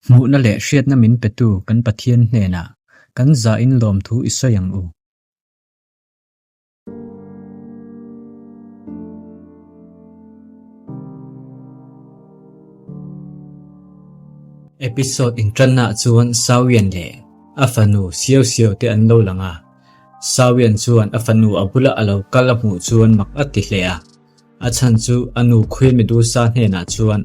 Hmuhna leh hriatna min petu kan Pathian hnenah kan zahin lawmthu i sawi ang u. Episode inṭannaah chuan Sawian leh a fanu Siau Siau te an lo lang a. Sawian chuan a fanu a bula a lo kal a hmuh chuan mak a ti hle a. A chhan chu a nu Queen Medusa hnenah chuan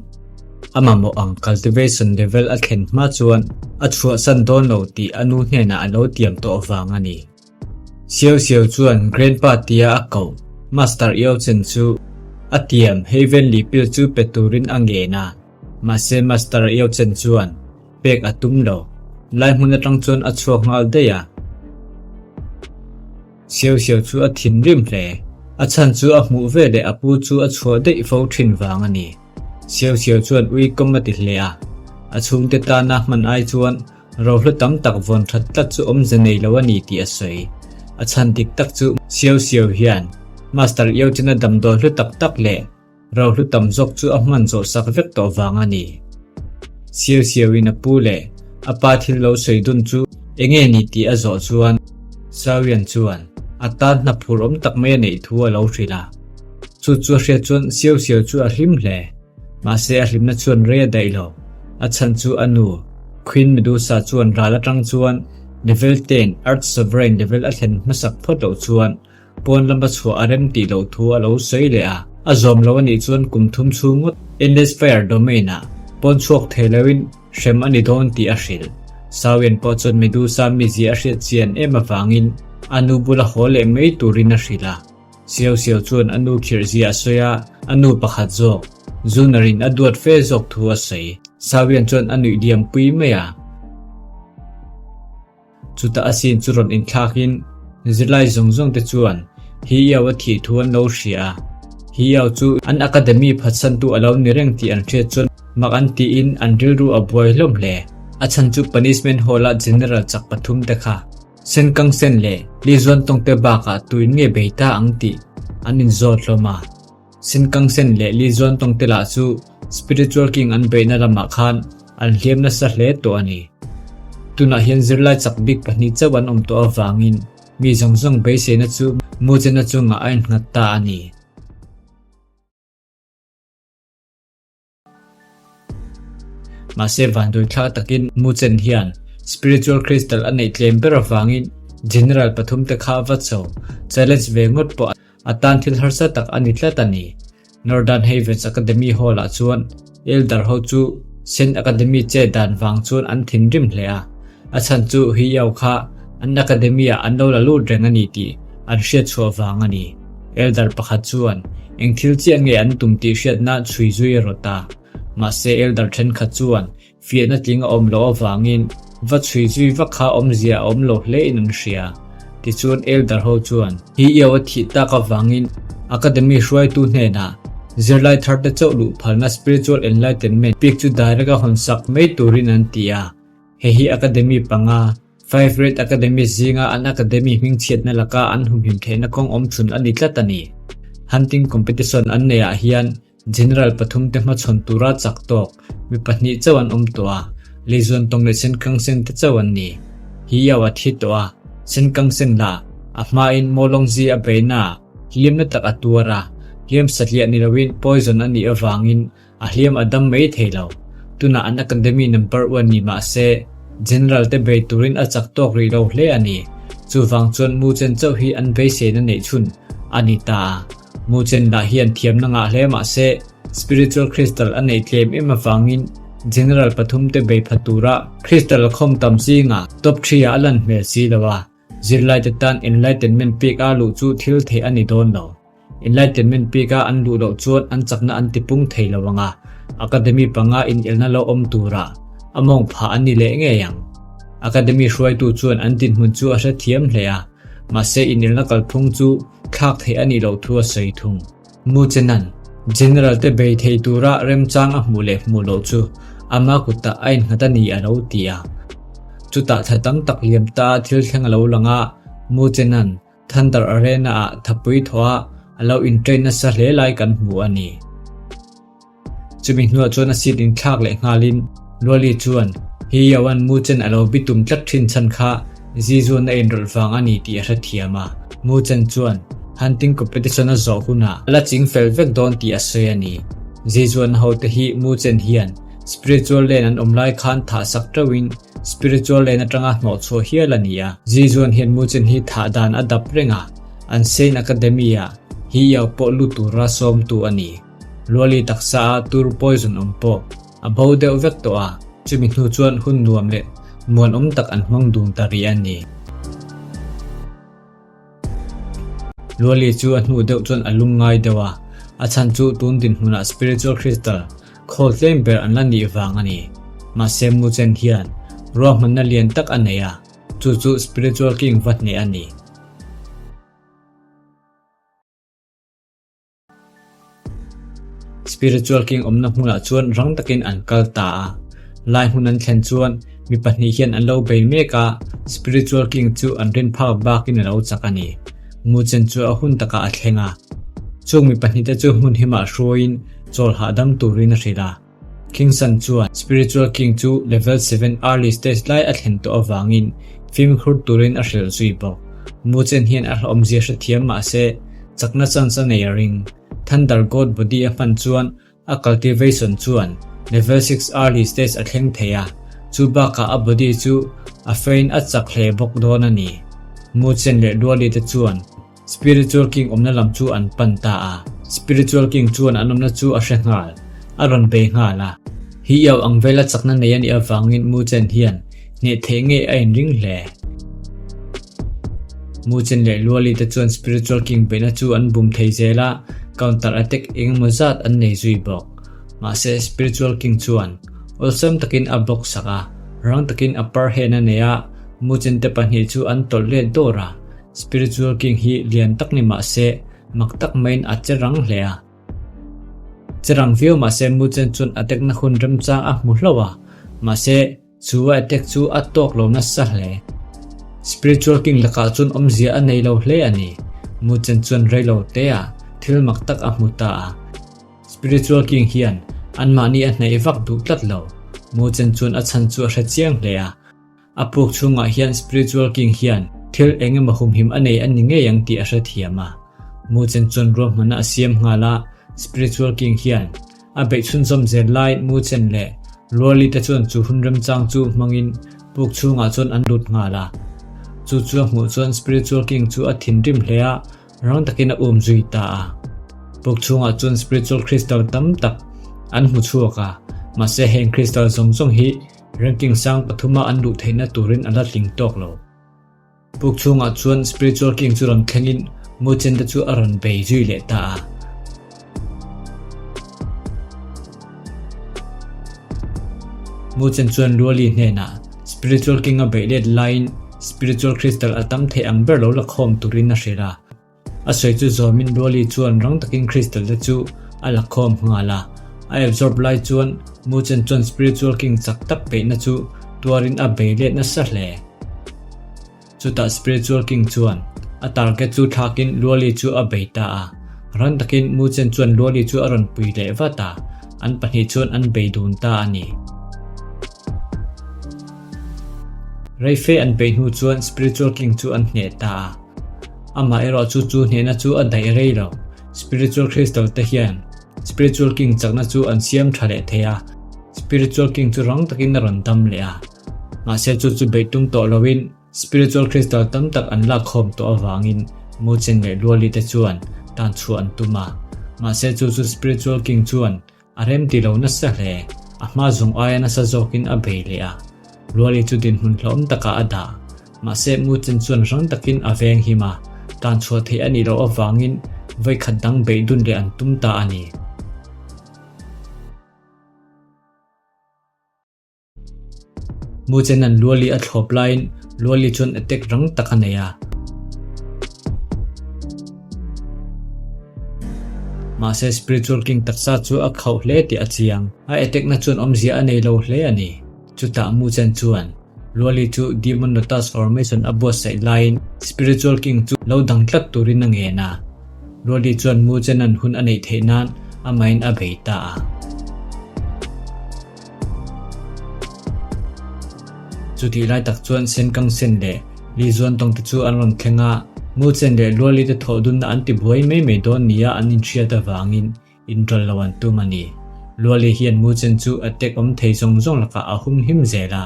a mamawh ang cultivation level a thlen hma chuan a chhuahsan dawn lo tih a nu hnenah a lo tiam tawh vang a ni. Xiao Xiao chuan Grandpa tia a koh Master Yao Chen chu a tiam Heavenly Pill chu pe turin a ngen a, mahse Master Yao Chen chuan pek a tum lo. Lai hmun atang chuan a chhuak nghal daih a. Xiao Xiao chu a thinrim hle. A chhan chu a hmuh ve leh a pu chu a chhuah daih fo thin vang a ni. Xiao Xiao chuan ui kawm a ti hle a. A chhungte tana hman ai chuan rohlu tam tak vawn that tlat chu awmze nei lo a ni tih a sawi. A chhan dik tak chu Xiao Xiao hian Master Yao chena damdawi hlu tak tak leh Rohlu tam zawk chu a hman zawh sak vek tawh vang a ni. Siau siauin a pu leh a pa thil lo sawi dun chu enge ni tih a zawh chuan Sawian chuan a tan hna phur awm tak mai a neih thu a lo hrilh a. Chu chu a hriat chuan Siau siau chu a hlim hle. Mahse a hlimna chuan rei a daih lo. A chhan chu a nu, Queen Medusa chuan ral atang chuan level ten Earth Sovereign level a thlen hmasak phawt loh chuan Pawn lama chhuah a rem tih loh thu a lo sawi leh a, a zawm lo a nih chuan kum thum chhung ngawt Endless Fire Domain-ah pawn chhuak thei loin hrem a ni dawn tih a hrilh. Sawian pawh chuan Medusa mizia a hriat chian em avangin a nu bula haw leh mai turin a hrilh a. Siau Siau chuan a nu khirh zia a sawi a, a nu pakhat zawk, Zunarin a duat fe zawk thu a sawi. Sawian chuan a nuih liam pui mai a. Chutah a sin chu rawn inthlakin zirlai zawng zawng te chuan Hi Yao a thih thu an lo hria a. Hi Yao chu an academy phatsantu a lo ni reng tih an hriat chuan mak an tiin an rilru a buai hlawm hle. A chhan chu Punishment Hall-a General chak pathum te kha Sen Kang Sen leh Li Zuan Tawng te bakah tuin nge bei ta ang tih an inzawt hlawm a. Sen Kang Sen leh Li Zuan Tawng te lah chu Spiritual King an beihna lamah khan an hliam nasa hle tawh a ni. Tunah hian zirlai chak bik pahnih chauh an awm tawh avangin mi zawng zawng beiseina chu Mujena chungah a innghat ta a ni. Mahse vanduai thla takin Muchen hian Spiritual Crystal a neih tlem ber avangin General pathum te kha va cho challenge ve ngawt pawh a tan thil harsa tak a ni tlat a ni. Northern Havens Academy Hall ah chuan Elder ho chu Saint Academy che dan vang chuan an thinrim hle a, a chhan chu Hiyao kha an Academy ah an lo la lut reng a ni tih an hriat chhuah vang a ni. Elder pakhat chuan eng thil chiah nge an tum tih hriatna chhui zui a rawt a, mahse Elder thenkhat chuan fiahna tling a awm loh avangin va chhui zui vak kha awmzia a awm lo hle in an hria. Tichuan Elder ho chuan hi Io a thih tak avangin Academy hruaitu hnenah zirlai thar te chauh luh phalna Spiritual Enlightenment pik chu direct a hawn sak mai turin an ti a, hei hi Academy panga Five Great Academy zinga an academy hmingchhiatna laka an humhim theihna kawng awm chhun a ni tlat a ni. Hunting competition an neihah hian General pathum te hmachhawn tura chak tawk mi pahnih chauh an awm tawh a, Leizuan tawng leh Senkangsen te chauh an ni. Hi Yao a thi tawh a, Senkangsen lah a hmain Mawlawngzi a beihna ah hliamna tak a tuar a, hliam satliah ni loin poison a nih avangin A hliam a dam mai thei lo. Tunah an academy number one ni mah se, General te bei turin a chak tawk rih lo hle a ni. Chuvang chuan Mu Chen chauh hi an beiseina neih chhun a ni ta a. Mu Chen lah hian thiamna ngah hle mah se, Spiritual Crystal a neih tlem em avangin General pathum te bei pha tura Crystal khawm tam zingah top three ah a lan hmel si lo a. Zirlaite tan Enlightenment pek a luh chu thil theih a ni dawn lo. Enlightenment peka an luh loh chuan an chakna an tipung thei lo ang a, Academy panga inelna lo awm turah a mawng phah an ni leh ngei ang. Academy hruaitu chuan an dinhmun chu a hrethiam hle a, mahse inelna kalphung chu thlak theih a nih loh thu a sawi thung. Mu Chenan, General te bei thei tura remchang a hmuh leh hmuh loh chu ama kutah a innghat a ni a lo ti a. Chutah thla tam tak liam ta a thil thleng a lo lang a, Mu Chenan, Thunder Arena ah thapui thaw a a lo in train nasa hle lai kan hmu a ni. Chumi hnuah chuan a seat in thlak leh nghalin Luali chuan Hi Yoan Mu Chen a lo bitum tlat thin chhan kha Zizuan a inrawlh vang a ni tih a hrethiam a. Mu Chen chuan hunting competition a zawh hunah a la ching fel vek dawn tih a sawi a ni. Zizuan hote hi Mu Chen hian spiritual lane an awm lai khan thah sak teuhin spiritual lane atanga hnawhchhuah hial a ni a. Zizuan hian Mu Chen hi thah dan a dap reng a, an Saint Academy-ah Hi Yao pawh lut tura sawmtu a ni. Luali taksa a tur poison awm pawh a bo deuh vek tawh a, chumi hnu chuan hun nuam leh muanawm tak an hmang dun ta rih a ni. Luali chu a hnu deuh chuan a lung ngai deuh a, a chhan chu tun dinhmunah spiritual crystal khawl tlem ber an la nih vang a ni. Mahse Muchen hian ruahmanna lian tak a nei a, chu chu spiritual king va hneh a ni. Spiritual King awmna hmunah chuan rang takin an kal ta a. Lai hmun an thlen chuan mi pahnih hian an lo bei mek a, Spiritual King chu an rin phak bakin a lo chak a ni. Nguchen chu a hun takah a thleng a. Chung mi pahnihte chu hmun himah hruaiin chawl hahdam turin a hrilh a. Kingson chuan Spiritual King chu Level 7 Early Stage lai a thlen tawh avangin fimkhur turin a hrilh zui bawk. Muchen hian a hlawhawmzia hrethiam mah se, chakna chance a nei a ring. Thunder God Body a hman chuan a cultivation chuan Level 6 Early Stage a thleng thei a, chu bakah a body chu a fein a chak hle bawk dawn a ni. Muchen leh Luali te chuan Spiritual King awmna lam chu an pan ta a. Spiritual King chuan an awmna chu a hre nghal, a rawn bei nghal a. Hi iau ang vela chakna nei a nih avangin Mu Chen hian hneh theih ngei a inring hle. Mu Chen leh Luali te chuan Spiritual King beihna chu an bum thei zel a, counter attack eng emaw zat an nei zui bawk. Mahse Spiritual King chuan awlsam takin a block sak a, rang takin a par hen a nei a, Mu Chen te pahnih chu an tawlh let dawr a. Spiritual King hi lian tak ni mah se, mak tak maiin a che rang hle a. Che rang viau mah se Muchen chuan a tekna hun remchang a hmu hlauh a, mahse chu a attack chu a tawk lo nasa hle. Spiritual King lakah chuan awmzia a nei lo hle a ni. Muchen chuan rei lo te ah thil mak tak a hmu ta a. Spiritual King hian anmahni a hnaih vak duh tlat lo. Muchen chuan a chhan chu a hre chiang hle a. A puk chhungah hian Spiritual King hian thil eng emaw humhim a nei a ni ngei ang tih a hrethiam a. Muchen chuan ruahmanna a siam nghal a, Spiritual King hian a beih chhunzawm zel lai Muchen leh Luali te chuan chu hun remchang chu hmangin puk chhungah chuan an lut nghal a. Chu chu a hmuh chuan Spiritual King chu a thinrim hle a, rang takin a um zui ta a. Puk chhungah chuan Spiritual Crystal tam tak an hmu chhuak a, mahse heng Crystal zawng zawng hi Ranking sang pathuma an luh theihna turin a la tling tawk lo. Puk chhungah chuan Spiritual King chu rawn thlengin Muchen te chu a rawn bei zui leh ta a. Muchen chuan Luali hnenah Spiritual King a beih let laiin Spiritual Crystal a tam thei ang ber lo la khawm turin a hrilh a. A sawi chu zawmin Luali chuan rang takin crystal te chu a la khawm nghal a. A absorb lai chuan Muchen chuan Spiritual King chak tak beihna chu tuarin a bei let nasa hle. Chutah Spiritual King chuan a target chu thlakin Luali chu a bei ta a. Rang takin Muchen chuan Luali chu a rawn pui leh vat a, an pahnih chuan an bei dun ta a ni. Reife an beih hnu chuan Spiritual King chu an hneh ta a. Amaherawh chu chu hnehna chu a daih rei lo. Spiritual Crystal te hian Spiritual King chakna chu an siam tha leh thei a, Spiritual King chu rang takin a rawn dam leh a. Mahse chu chu beih tum tawh loin Spiritual Crystal tam tak an lak khawm tawh avangin Muchen leh Luali te chuan tan chhuah an tum a. Mahse chu chu Spiritual King chuan A rem ti lo nasa hle, a hma zawng aia nasa zawkin a bei leh a. Luali chu dinhmun hlawm takah a dah. Mahse, Muchen chuan rang takin a veng him a, tan chhuah theih a nih loh avangin vawikhat dang beih dun leh an tum ta a ni. Muchena'n Luali a thlawp laiin Luali chuan attack rang tak a nei a. Mahse Spiritual King taksa chu a khauh hle tih a chiang. A attack na chuan awmzia a nei lo hle a ni. Chutah Muchen chuan Luali chu Demon Lotus Formation a buatsaih laiin Spiritual King chu lo dang tlat turin a ngen a. Luali chuan Muchena'n hun a neih theih nan amahin a bei ta a. Chutih lai tak chuan Senkang Sen leh Li Zuantawng te chu an rawn thleng a, Mu Chen leh Luali te thawh dunna an ti buai mai mai dawn nia an inhriat avangin inṭawlh lo an tum a ni. Luali hian Mu Chen chu a tek awm thei zawng zawng lakah a hum him zel a.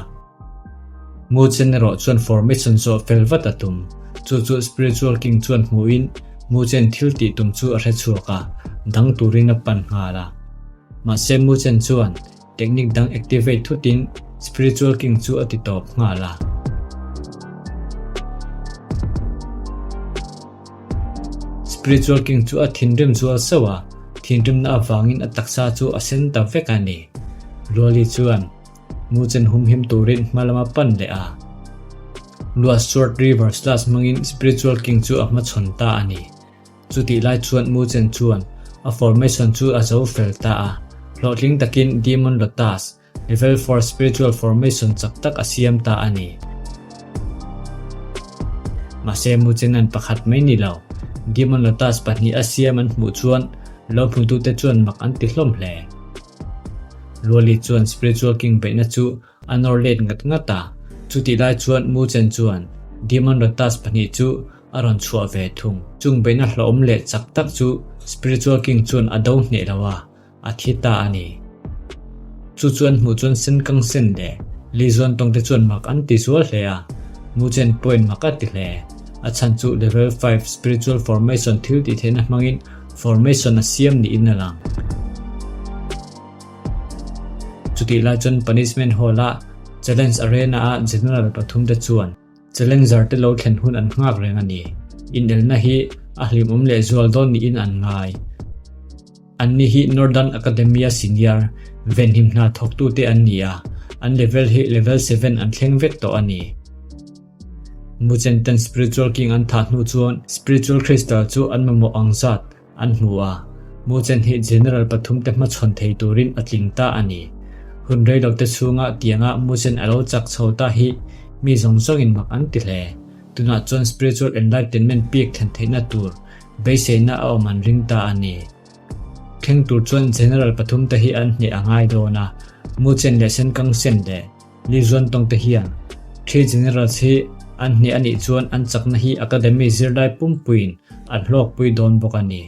Mu Chen erawh chuan formation zawh fel vat a tum. Chu chu Spiritual King chuan hmuhin Mu Chen thil tih tum chu a hre chhuak a, dang turin a pan nghal a. Mahse Mu Chen chuan Technique dang activate thutin Spiritual King chu a ti tawp nghal a. Spiritual King chu a thinrim zual sauh a, thinrimna avangin a taksa chu a sen ta vek a ni. Ruali chuan Muchen humhim turin hma lama pan leh a. Lua Sword River Slash hmangin Spiritual King chu a hmachhawn ta a ni. Chutih lai chuan Mu Chen chuan a formation chu a zo fel ta a, hlawhtling takin Demon Lotus, Level 4 Spiritual Formation chak tak a siam ta a ni. Mahse Mu Chen-a'n pakhat mai ni lo, Demon Lotus pahnih a siam an hmuh chuan lo hmutute chuan mak an ti hlawm hle. Luali chuan Spiritual King beihna chu a nawr let ngat ngat a, chutih lai chuan Mu Chen chuan Demon Lotus pahnih chu a rawn chhuah ve thung. Chung beihna hlauhawm leh chak tak chu Spiritual King chuan a do hneh lo a, a thi ta a ni. Chu chu an hmuh chuan Sen Kang Sen leh Li Zuan Tawng te chuan mak an ti zual hle a, Mu Chen pawhin mak a ti hle. A chhan chu Level 5 Spiritual Formation thil tih theihna hmangin formation a siam niin a lang. Chutih lai chuan Punishment Hall-a Challenge Arena-a General pathum te chuan Challenger te lo thlen hun an nghak reng a ni. Inelna hi a hlimawm leh zual dawn niin an ngai. Anni hi Northern Academia Senior venhim hna thawktute an ni a, an level hi level 7 an thleng vek tawh a ni. Muchen ten Spiritual King an thah hnu chuan Spiritual Crystal chu an mamawh ang zat An hmu a, Muchen hi General pathumte hmachhawn thei turin a tling ta a ni. Hun reilote chhunga tianga Muchen a lo chak chho ta hi mi zawng zawngin mak an ti hle. Tunah chuan Spiritual Enlightenment pik thlen theihna tur beiseina a awm an ring ta a ni. Thleng tur chuan General pathumte hi an hneh a ngai dawn a, Muchen leh Senkangsen leh Li Zuantawng te hian Three Generals hi an hneh a nih chuan an chakna hi Academy zirlai pumpuiin an hlawkpui dawn bawk a ni.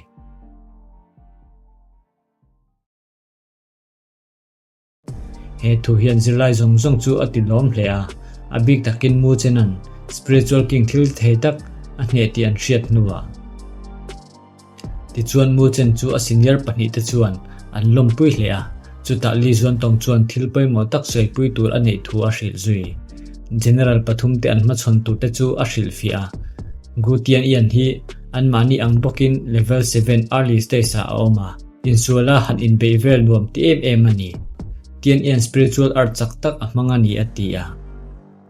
He thu hian zirlai zawng zawng chu a ti lawm hle a, a bik takin Mu Chenan Spiritual King thil thei tak a hneh tih an hriat hnuah. Tichuan Mu Chen chu a senior pahnihte chuan an lawmpui hle a, chutah Li Zuantawng chuan thil pawimawh tak sawipui tur a neih thu a hrilh zui. General pathumte an hmachhawn turte chu a hrilhfiah a, Gu Tian Ian hi anmahni ang bawkin level 7 early stage ah a awm a, insuala han inbeih vel nuam ti em em a ni. Tian Ian spiritual art chak tak a hmang a ni a ti a.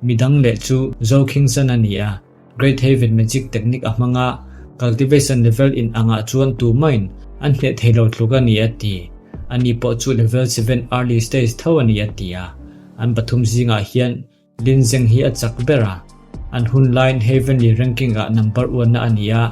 Midang leh chu Zhou Qingzhen a ni a, Great Haven Magic Technique a hmang a, cultivation level in angah chuan tumahin an hneh thei lo tluk a ni a ti. Ani pawh chu level 7 early stage tho a ni a ti a. An pathum zingah hian Lin Zheng hi a chak ber a, an hun laiin Heavenly ranking ah number uanna a ni a,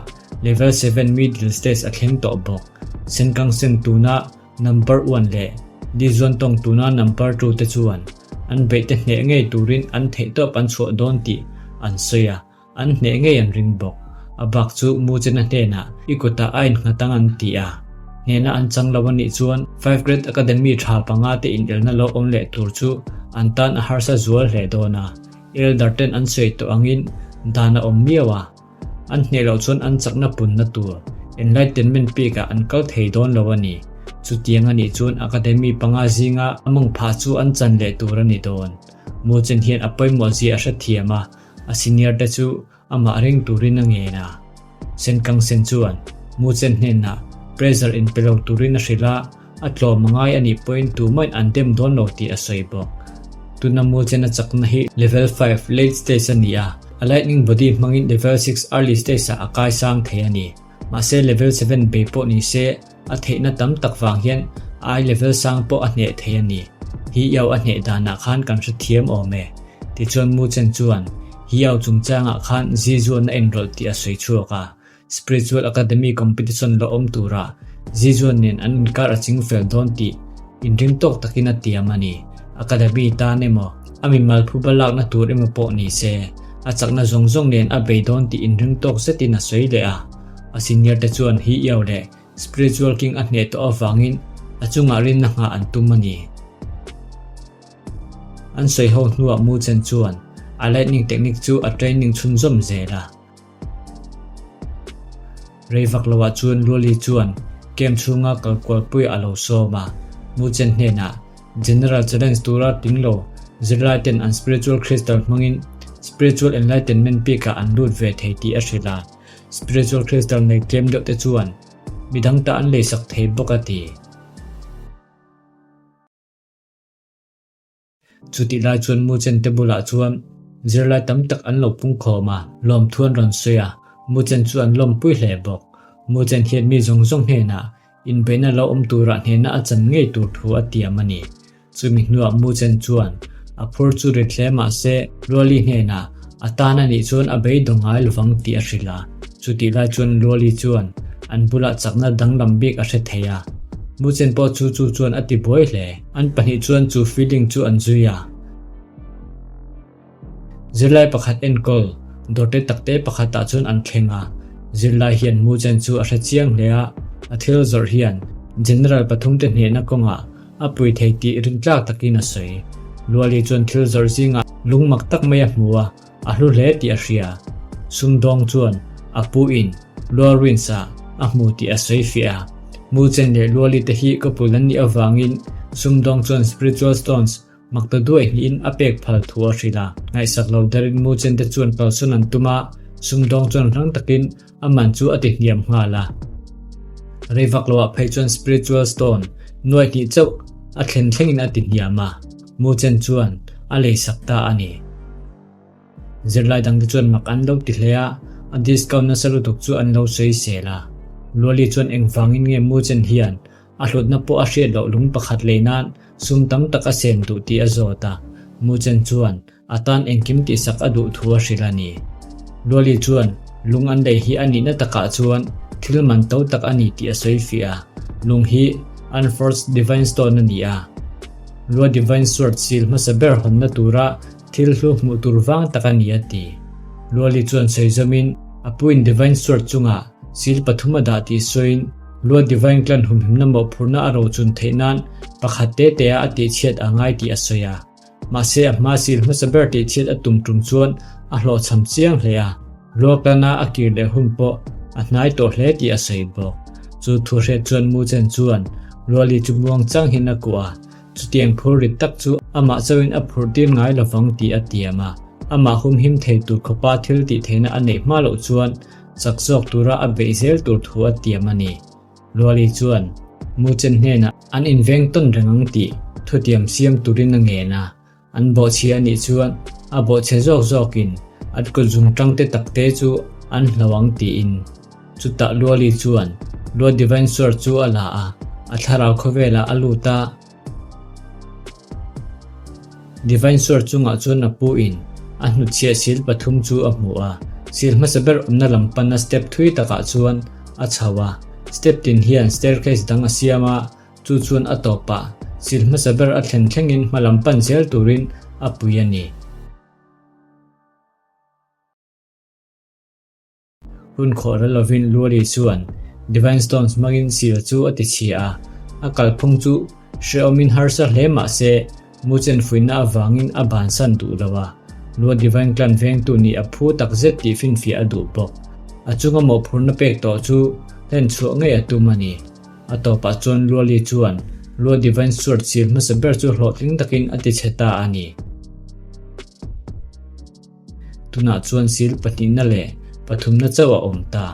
level 7 middle stage a thleng tawh bawk. Senkang Sen tuna Number one leh Li Zuantawng tuna number two te chuan an beihte hneh ngei turin an theihtawp an chhuah dawn tih an sawi a, an hneh ngei an ring bawk. A bak chu Mu Chena hnenah i kutah a innghat ang an ti a, hnehna an chang lo a nih chuan Five Great Academy tha panga te inelna lo awm leh tur chu an tan a harsa zual hle dawn a, Elder ten an sawi tawh angin dan a awm miau a. An hneh loh chuan an chakna punna tur Enlightenment peak ah an kal thei dawn lo a ni. Chutiang a nih chuan Academy panga zinga a mawng phah chu an chan leh tur a ni dawn. Muchen hian a pawimawh zia a hrethiam a, a senior te chu amah ring turin a ngen a. Senkang sen chuan Muchen hnenah pressure in pe lo turin a hrilh a, A tlawm a ngai a nih pawhin tumahin an dem dawn lo tih a sawi bawk. Tuna Muchen a chakna hi level 5 late stage a ni a, a lightning body hmangin level 6 early stage ah a kai sang thei a ni. Mahse level 7 bei pawh ni se a theihna tam tak vang hian ai level sang pawh a hneh thei a ni. Hi Yao a hneh danah khan kan hrethiam awm e. Tichuan Muchen chuan Hi Yao chungchangah khan Zizuan a enrawlh tih a sawi chhuak a. Spiritual Academy competition la awm turah Zizuan nen an inkar a ching fel dawn tih inring tawk takin a tiam a ni. Academy tan emaw, A mimal phuba lakna tur emaw pawh ni se, a chakna zawng zawng nen a bei dawn tih inring tawk zetin a sawi leh a. A senior te chuan hi iau leh Spiritual King a hneh tawh avangin a chungah rinna nghah an tum a ni. An sawi ho hnuah Mu Chen chuan a lightning technique chu a training chhunzawm zel a. Rei vak loah chuan Luali chuan camp chhunga kal kualpui a lo sawm a, Mu Chen hnenah General Challenge tura tling lo zirlai ten an Spiritual Crystal hmangin Spiritual Enlightenment Peak ah an lut ve thei tih a hrilh a, Spiritual Crystal nei tlem deuh te chuan midang ta an leisak thei bawk a ti. Chutih lai chuan Muchen te bulah chuan zirlai tam tak an lo pung khawm a, lawmthu an rawn sawi a, Muchen chu an lawmpui hle bawk. Muchen hian mi zawng zawng hnenah inbeihna lo awm turah hnehna a chan ngei tur thu a tiam a ni. Chumi hnuah Muchen chuan a phur chu rit hle mah se Luali hnenah a tan a nih chuan a beidawng ngai lovang tih a hrilh a. Chutih lai chuan Luali chuan an bulah chakna danglam bik a hre thei a, Muchen pawh chu chu chuan a ti buai hle. An pahnih chuan chu feeling chu an zui a. Zirlai pakhat enkawl dawrte takte pakhatah chuan an thleng a. Zirlai hian Muchen chu a hre chiang hle a, a thil zawrh hian General pathumte hnehna kawngah a pui thei tih rintlak takin a sawi. Luali chuan thil zawrh zingah lung mak tak mai a hmu a, A hlu hle tih a hria. Sumdawng chuan a pu in Lua Ruins ah a hmu tih a sawi fiah a. Mu Chen leh Lua Li te hi couple an nih avangin Sumdawng chuan Spiritual Stones mak ta duai hnihin a pek phal thu a hrilh a. Ngaihsak lo derin Mu Chen te chuan kalsawn an tum a, Sumdawng chuan rang takin a man chu a ti hniam nghal a. Rei vak loah phei chuan Spiritual Stone nuai hnih chauh a thlen thlengin a ti hniam a, Mu Chen chuan a leisak ta a ni. Zirlai dangte chuan mak an lo ti hle a, a discount nasa lutuk chu an lo sawi sel a. Luali chuan engvangin nge Mu Chen hian a hlutna pawh a hriat loh lung pakhat lei nan sum tam tak a sen duh tih a zawt a. Mu Chen chuan a tan engkim tihsak a duh thu a hrilh a ni. Luali chuan lung an lei hi a nihna takah chuan thil man to tak a ni tih a sawi fiah a, lung hi Unforged Divine Stone a ni a. Lua Divine Sword sil hmasa ber hawnna tura Thil hlu hmuh tur vang tak a ni a ti. Luali chuan sawi zawmin a puin Divine Sword chungah sil pathum a dah tih sawiin Lua Divine Clan humhimna mawhphurhna a rochun theih nan pakhat te te ah a tihchhiat a ngai tih a sawi a. Mahse a hma sil hmasa ber tihchhiat a tum tum chuan a hlawhchham chiang hle a. Lua Clan-a a kir leh hun pawh a hnai tawh hle tih a sawi bawk. Chu thu hriat chuan Mu Chen chuan Luali chu muang chang hian a kuah a. Chutiang phur rit tak chu amah chauhin a phur tir ngai lovang tih a tiam a, amah humhim thei tur khawpa thil tih theihna a neih hma loh chuan chak zawk tura a beih zel tur thu a tiam a ni. Luali chuan Muchen hnenah an inveng tawn reng ang tih thutiam siam turin a ngen a, An bawhchhia a nih chuan a bawhchhe zawk zawkin an kut zungṭang te takte chu an hlo ang tiin. Chutah Luali chuan Lua Divine Sword chu a la a, a thlarau khawvelah a lut a. Divine Sword chungah chuan a pu in a hnutchhiah sil pathum chu a hmu a, sil hmasa ber awmna lam pana step thui takah chuan a chho a, step tin hian staircase dang a siam a, Chu chuan a tawpah sil hmasa ber a thlen thlengin hma lam pan zel turin a pui a ni. Hun khawh ral lovin Luali chuan Divine Stones hmangin sil chu a ti chhia a, a kalphung chu hrehawmin harsa hle mah se Muchen fuihna avangin a bansan duh lo a, Lua Divine Clan vengtu nih a phu tak zet tih finfiah a duh bawk. A chunga mawhphurhna pek tawh chu hlen chhuah ngei a tum a ni. A tawpah chuan Luali chuan Lua Divine Sword sil hmasa ber chu hlawhtling takin a tichhe ta a ni. Tunah chuan sil pahnihna leh pathumna chauh a awm ta.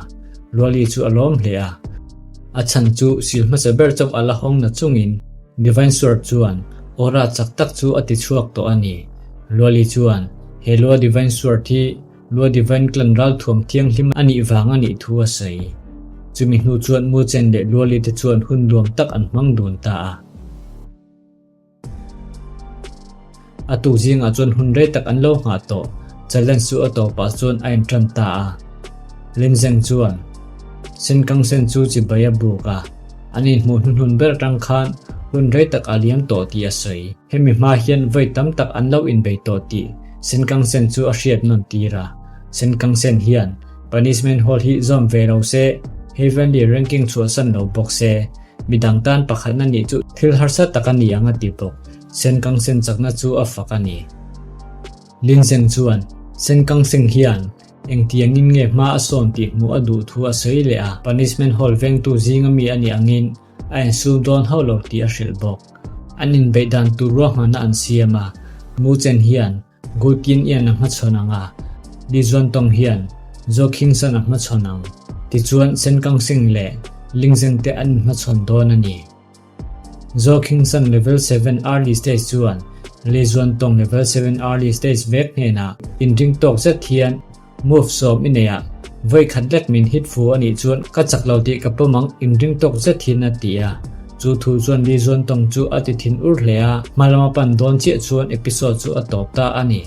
Luali chu a lawm hle a. A chhan chu sil hmasa ber chauh a la hawng na chungin Divine Sword chuan aura chak tak chu a tichhuak tawh a ni. Luali chuan he Lua Divine Sword hi Lua Divine Clan ralthuam thianghlim a nih vang a nih thu a sawi. Chumi hnu chuan Muchen leh Luali te chuan hun nuam tak an hmang dun ta a. A tuk zingah chuan hun rei tak an lo nghah tawh. Challenge chu a tawpah chuan a inṭan ta a. Lin Zeng chuan Senkang Sen chu chibai a buk a. An inhmuh hnuhnun ber atang khan Hun rei tak a liam tawh tih a sawi. Hemi hma hian vawi tam tak an lo inbei tawh tih Senkangsen chu a hriat nawn tir a. Senkangsen hian Punishment Hall hi zawm ve lo se, Heavenly ranking chhuahsan lo bawk se, midang tan pakhatna nih chu thil harsa tak a ni ang a ti bawk. Senkangsen chakna chu a fak a ni. Lin Zeng chuan Senkangsen hian engtiangin nge hma a sawn tih hmuh a duh thu a sawi leh a, Punishment Hall vengtu zinga mi a nih angin A insum dawn hauh lo tih a hrilh bawk. An inbeih dan tur ruahmanna an siam a, Mu Chen hian Gu Tin Ian a hmachhawn ang a, Li Zuan Tong hian Zhuo Khingsan a hmachhawn ang. Tichuan Sen Kang Sing leh Ling Zeng te an inhmachhawn dawn a ni. Zhuo Khingsan Level 7 Early Stage chuan Li Zuan Tong Level 7 Early Stage vek hnenah inring tawk zet hian Move sawm i nei a, vawi khat lek min hit fu a nih chuan ka chak lo tih ka pawm ang inring tawk zet hian a ti a. Chu thu chuan Li Zuantawng chu a ti thin ur hle a, hma lama pan dawn chiah chuan episode chu a tawp ta a ni.